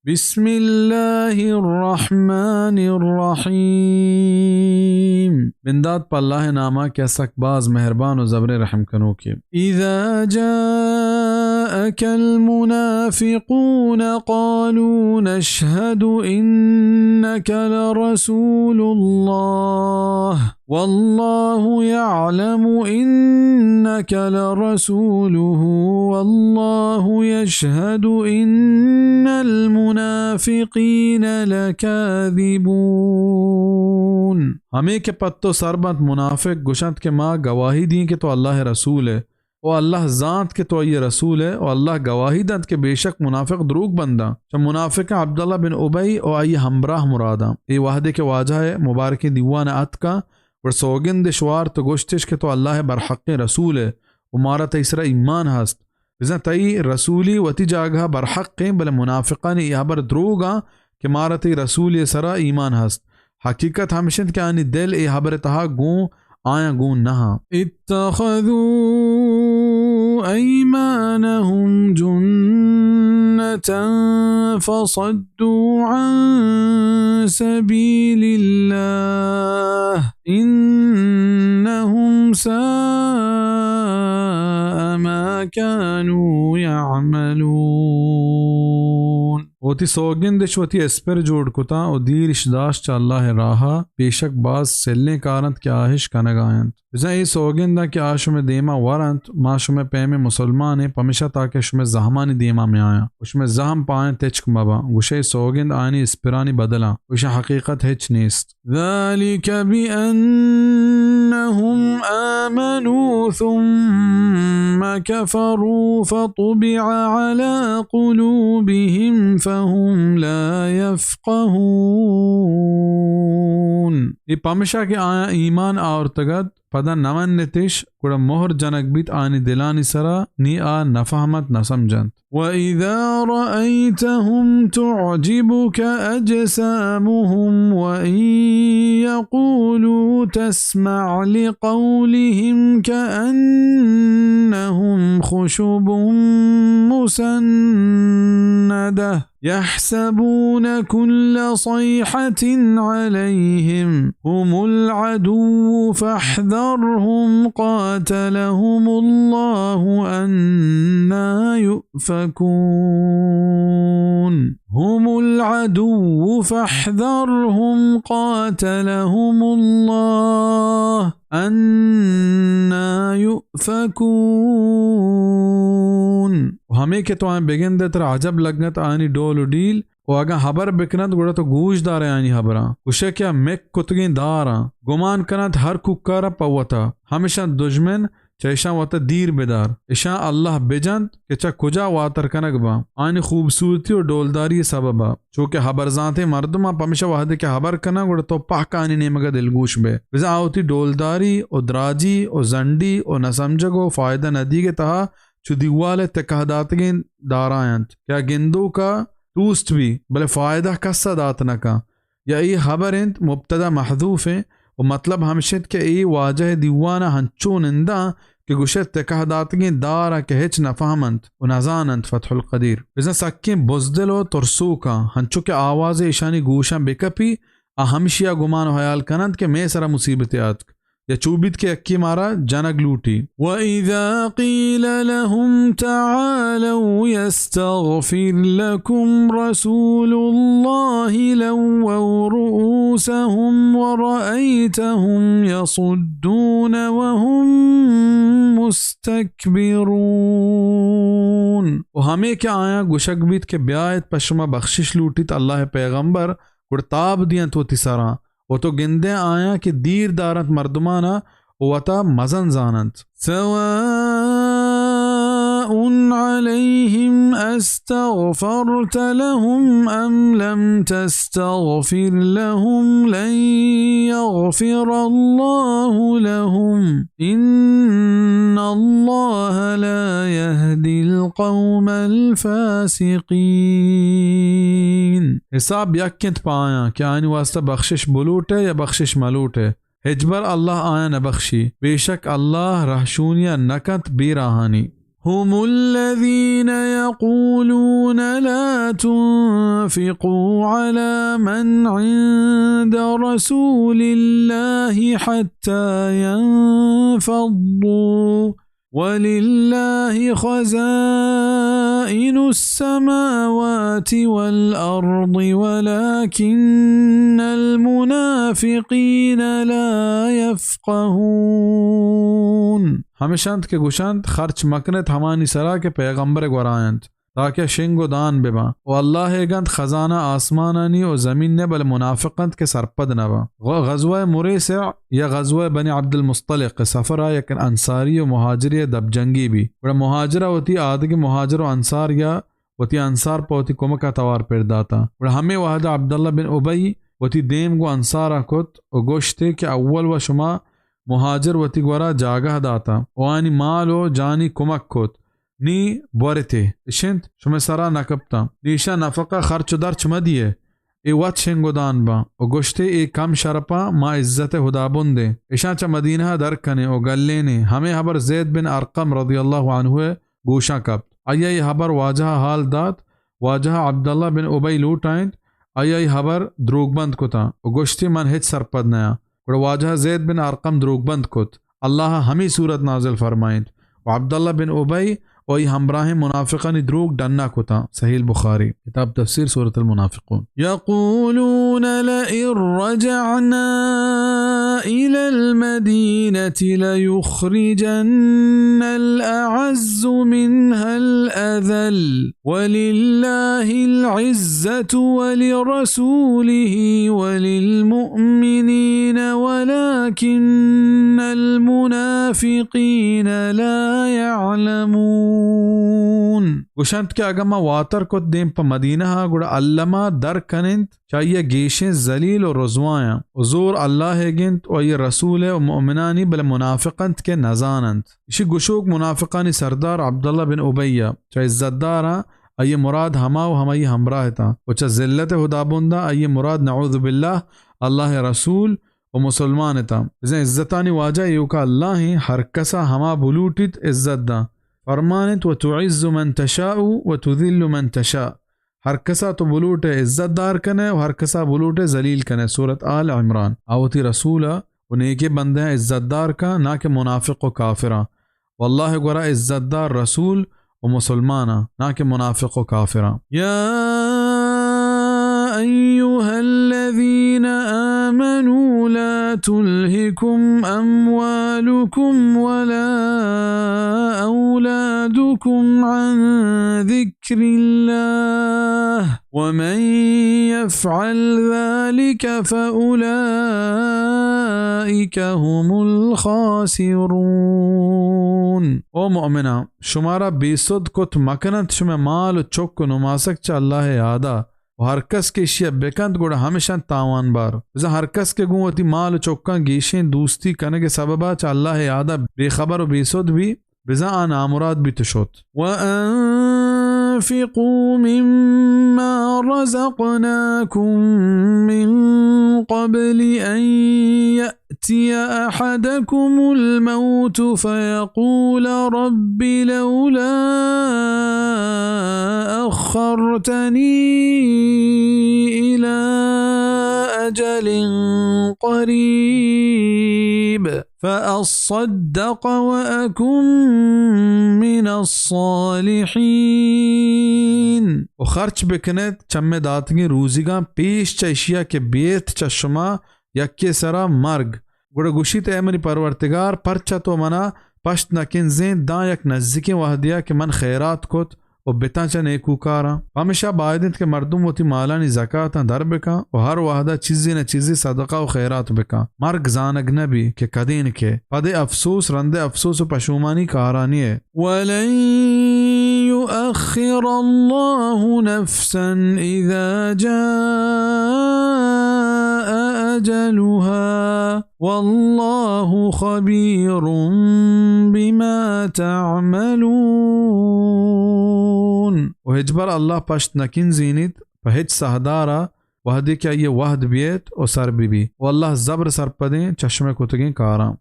بسم الله الرحمن الرحيم. بندات پہ اللہ ءِ نام ءَ کہ آ سک باز مہربان و زبریں رحم کنوکے. إذا جاءك المنافقون قالوا نشهد إنك لرسول الله والله يعلم إنك لرسوله والله يشهد إن المنافقين لكاذبون. ہمے کہ پہ تو سر بنت، منافق گوشنت کہ ما گواہی دیں کہ تو اللہ ءِ رسول ئے، و اللہ زانت کہ تو آئی ءِ رسول ئے، و اللہ گواہی دنت کہ بے شک منافق دروگ بنداں. چہ منافقاں عبداللہ بن ابی و آئی ءِ ہمبراہ مراداں. اے وہدے کہ واجہ ءِ مبارکیں دیوان ءَ اتکاں، گڑا سوگند اش وارت و گوشتش کہ تو اللہ ءِ برحقیں رسول ئے و مارا تئی سرا ایمان ہست. بزاں تئی رسولی وتی جاگہ ءَ برحق ایں، بلے منافقانی اے ہبر دروگ آں کہ مارا تئی رسولی ءِ سرا ایمان ہست. حقیقت ہمش انت کہ آنی دل اے ہبر ءِ تہا گوں آیاں گون نہ آں. اتخذوا أيمانهم جنة فصدوا عن سبيل الله إنهم ساء ما كانوا يعملون. وتی سوگند اش وتی اسپر جوڑ کتاں و دیر اش داشت چہ اللہ ءِ راہ ءَ، بے شک باز سلیں کار انت کہ آ اش کنگ ءَ انت. بزاں اے سوگند آں کہ آ شمئے دیم ءَ ور انت، ما شمئے پیمیں مسلمان ایں، پمشا تاکہ شمئے زہمانی دیم ءَ میایاں و شمئے زہم پہ آیاں تچک مہ باں. گوشئے سوگند آیانی اسپرانی بدل آں و اشاں حقیقت ہچ نیست. ذلك بأنهم آمنوا ثم كفروا فطبع على قلوبهم فهم لا يفقهون. اے پمشا کہ آیاں ایمان آورتگ ات، پدا نہ منتش، گڑا مہر جنگ بیت آیانی دلانی سرا، نی آ نہ فہمنت، نہ سمجھنت. وإذا رأيتهم تعجبك أجسامهم وإن يقولوا تسمع لقولهم كأنهم خشب مسندة يحسبون كل صيحة عليهم هم العدو فاحذرهم قاتلهم الله أنى يؤفكون. هم العدو فاحذرهم قاتلهم الله أنى يؤفكون. و ہمے کہ تو آیاں بگندئے ترا عجب لگنت آیانی ڈول و ڈیل، و اگاں ہبر بکننت گڑا تو گوش دارئے آیانی ہبراں. گوشئے کہ آ مک کتگیں دار آں، گمان کننت ہر کوکار ءَ پہ وتا، ہمشاں دژمن چہ اشاں وتا دیر بدار، اشاں اللہ بجنت کہ چہ کجا واتر کنگ باں، آیانی خوبصورتی و ڈولداری ءِ سبب ءَ. چو کہ ہبر زانتیں مردماں پمشا وہدے کہ ہبر کناں گڑا تو پہک آیانی نیمگ ءَ دلگوش بئے. بزاں آ وتی ڈولداری و دراجی و زنڈی و نہ سمجھگ و فائدہ نہ دیگ ءِ تہا چو دیوال ءِ تکہ داتگیں دارا انت کہ آ گندوک ءَ توست بی، بلے فائدہ کس ءَ دات نہ کن. یا اے ہبر انت مبتدا محذوف انت و مطلب ہمش انت کہ اے واجہ ءِ دیوان ءَ ہنچو ننداں کہ گوشئے تکہ داتگیں دار آں کہ ہچ نہ فہمنت و نہ زاننت. فتح القدیر. بزاں سکیں بزدل و ترسوک آں، ہنچو کہ آوازے اشانی گوشاں بکپی، آ ہمشی ءَ گمان و ہیال کننت کہ مئے سرا مصیبتے آتک، یا چو بیت کہ یکے مارا جنگ لوٹی. وإذا قيل لهم تعالوا يستغفر لكم رسول الله لووا رؤوسهم ورأيتهم يصدون وهم مستكبرون. و ہمے کہ آیاں گوشگ بیت کہ بیایت پہ شما بخشش لوٹیت اللہ ءِ پیغمبر، گڑا تاب دینت وتی سراں، و تو گندئے آیاں کہ دیر دارنت مردمانا و وتا مزن زاننت. سواء عليهم أستغفرت لهم أم لم تستغفر لهم لن يغفر الله لهم إن الله لا يهدي القوم الفاسقين. حساب یک انت پہ آیاں کہ آیانی واسطہ بخشش بلوٹئے یا بخشش ملوٹئے، ہچبر اللہ آیاں نہ بخشی. بے شک اللہ رہشونی ءَ نہ کنت بے راہانی. هم الذين يقولون لا تنفقوا على من عند رسول الله حتى ينفضوا ولله خزائن السماوات والأرض ولكن المنافقين لا يفقهون۔ ہمشانت کہ گوشانت، خرچ مکنت ہمانی سرا کہ پیغمبر گورا انت، تاکہ شنگ و دان بباں۔ و اللہ ء گنت خزانہ آسمانانی و زمین ء، بلے منافق انت کہ سرپد نہ باں۔ غ-، غزوہ مریسع یا غزوہ بنی عبد المصطلق ء سفر ء یک انصاری و مہاجری ء دپ جنگی بی۔ گڑا مہاجر ء وتی آدگہ مہاجر و انصار یا وتی انصار پہ وتی کمک ء توار پر داتاں۔ گڑا ہمے وہد ء عبداللہ بن ابی وتی دیم گوں انصار ء کت و گوشت ئے کہ اول و شما مہاجر وتی گورا جاگہ داتاں و آنی مال و جانی کمک کت، نی بورت ئے، اش انت شمئے سرا نہ کپتاں۔ نی اشاں نفقہ خرچ و درچ مہ دیئے، اے وت شنگ و دان باں و گوشت ئے اے کم شرپاں ما عزت ء ہدابندیں، اشاں چہ مدینہ ء در کنیں و گلینیں۔ ہمے ہبر زید بن ارقم رضی اللہ عنہ ء گوشاں کپت۔ آئی ء اے ہبر واجہ ء حال دات۔ واجہ ء عبداللہ بن ابی لوٹائینت، آئی ء اے ہبر دروگبند کتاں و گوشتی من ہچ سرپد نیاں۔ گڑا واجہ ء زید بن ارقم دروگبند کت۔ اللہ ء ہمے سورت نازل فرمائینت و عبداللہ بن ابی و آئی ہمراہیں منافقانی دروگ ڈنا کتاں۔ صحیح البخاری، کتاب تفسیر سورۃ المنافقون۔ يقولون لئن رجعنا إلى المدينة ليخرجن الأعز منها الأذل ولله العزة ولرسوله وللمؤمنين ولكن المنافقين لا يعلمون۔ گوشنت کہ اگاں ما واتر کت دیم پہ مدینہ ء، گڑا الما در کن انت چہ آئی ء گیشیں ذلیل و رزوایاں و زور اللہ ء گنت و آئی ء رسول ء و مؤمنانی، بلے منافق انت کہ نزان انت۔ اشی گشوک منافقانی سردار عبداللہ بن ابی ء چہ عزت داراں آئی ء مراد ہما و ہمائی ہمراہ اتاں و چہ ذلت ء ہدابنداں آئی ء مراد نعوذ باللہ اللہ ء رسول و مسلمان اتاں۔ بزاں عزتانی واجہ ایوکا اللہ ایں، ہر کسا ہما بلوٹیت عزت داں۔ فرمان انت، وتعز من تشاء وتذل من تشاء۔ ہر کسا تو بلوٹئے عزت دار کنئے و ہر کسا بلوٹئے ذلیل کنئے۔ سورۃ آل عمران۔ آ وتی رسول ء و نیکیں بندیاں عزت دار کن، ناں کہ منافق و کافراں۔ واللہ گورا عزت دار رسول و مسلماناں، ناں کہ منافق و کافراں۔ يا أيها الذين آمنوا لا تلهكم أموالكم ولا أولادكم عن ذكر ذكر الله ومن يفعل ذلك فأولئك هم الخاسرون۔ او مؤمناں، شمارا بے سد کت مکننت شمئے مال و چک و نماسگ چہ اللہ ء یادا، و ہر کس کہ اشیا بکنت گڑا ہمشنت تاوان بار۔ بزاں ہر کس کہ گوں وتی مال و چکاں گیشیں دوستی کنگ ء سببا چہ اللہ ء یادا بے خبر و بے سد بی، بزاں آ نامراد بیت و شت۔ وأنفقوا مما رزقناكم من قبل أن يأتي أحدكم الموت فيقول رب لولا أخرتني إلى أجل قريب فأصدق وأكن من الصالحين۔ و خرچ بکنیت چمے داتگیں روزیگاں پیش چہ اشیا کہ بیت چہ شما یکے سرا مرگ۔ گڑا گوشیت، اے منی پرورتگار، پرچا تو منا پشت نکنزینت داں یک نزیکیں وہدیا کہ من خیرات کت و بتاں چہ نیکوکاراں۔ پمشا باید انت کہ مردم وتی مالانی زکاتاں در بکن و ہر وہدا چیزے نہ چیزے صدقہ و خیرات بکن۔ مرگ زانگ نہ بی کہ کدین کہ۔ پدے افسوس، رندے افسوس و پشومانی کارانی ء۔ ولن يؤخر الله نفسا إذا جاء أجلها والله خبير بما تعملون۔ و ہچبر اللہ پشت نکنزینیت پہ ہچ سہدارا وہدے کہ آئی ء وہد بیت و سر بہ بی۔ و اللہ زبر سرپدیں چہ شمئے کتگیں کاراں۔